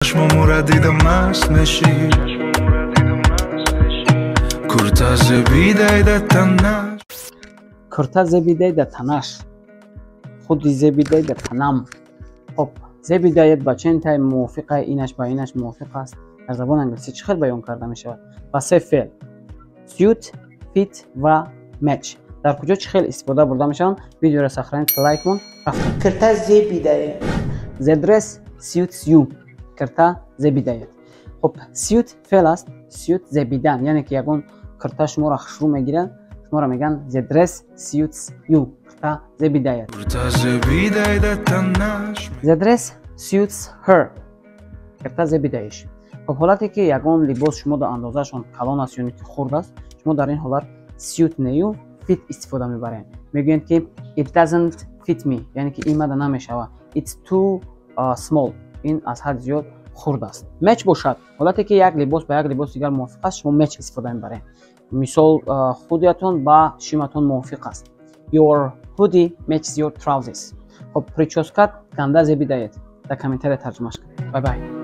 Чашмомура дида маст мешӣ, курта зебидай да танаш. Курта зебидай да танаш, худи зебидай да танам. Хоб, зебидаед ба чентай мувофиқа, инаш ба инаш мувофиқ аст. Дар забони англисӣ чӣ хел баён карда мешавад? Ба се феъл: suit, fit ва match. Дар куҷо чӣ хел истифода бурда мешаванд? Видеоро сохранить, лайк мон. Рафтем. Кирта зебидае. The dress suits you. Кирта зебидаед. Хоб, suit феъл аст, suit зебидан, яъне ки ягон кирта шуморо хушрӯ мегирад, шуморо мегӯянд: "The dress suits you", кирта зебидаед. Курта зебидай да танаш. The dress suits her. Кирта зебидаиш. Хоб, ҳолате ки ягон либос шумо дар андозаашон калон аст ё ки хурд аст, шумо дар ин ҳолат suit нею, fit истифода мебарем. Мегӯянд ки "It doesn't fit me", яъне ки ин мада намешавад. It's too small, ин аз ҳад зиёд хурд аст. Match бошад, ҳолате ки як либос ба як либоси дигар мувофиқ аст, шумо match истифода мебарем. Мисол, худиятон ба шиматон мувофиқ аст. Your hoodie matches your trousers. Хоб, прическат ганда зебидаед. Дар комментария тарҷумаш кунед. Bye bye.